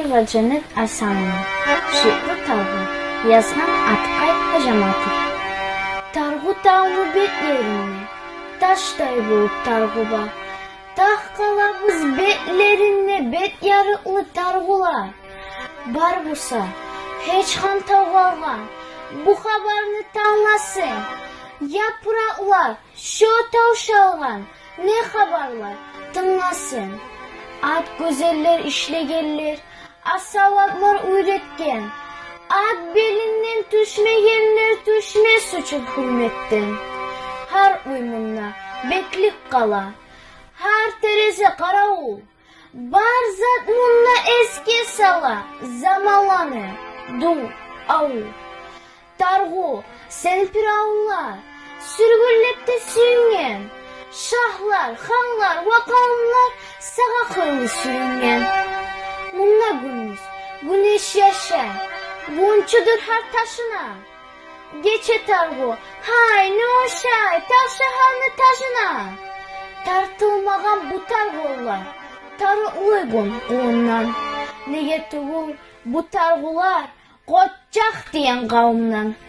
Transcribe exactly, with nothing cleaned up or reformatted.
Ва Жаннет Айсанова. Шиъру «Таргъу». Язгъан Аткъай Гьажаматов. Таргъу тавну бетлеринде ташдай болуп таргъу бар. Тахкъалабыз бетлеринде бет ярыкълы таргъулар. Бар буса гьеч гьантав къалгъан бу хабарны тынгласын. Япыракълар шо тавшалгъан не хабарлар, тынгласын. Ат гёзеллер ишлегенлер, асаватлар уьйретген. Ат белинден тюшмегенлер тюшмес учун гьюрметден. Гьар уьй мунда беклик къала, гьар терезе къаравул. Бар зат мунда эсге сала заманланы, дюн, авул. Таргъу, сен пиравунлар сюргюнлеп де сююнген, шагьлар, ханлар ва къавумлар сагъа къырылып сюрюнген. Мунда гюндюз гюнеш яшай, гюнчюдюр гьар ташына. Гече таргъу гьай не ошай тав шагьарны тажына. Тартылмагъан бу таргъулар тарыкълы гюн къулундан. Неге тюгюл бу таргъулар къоччакъ деген къавумдан.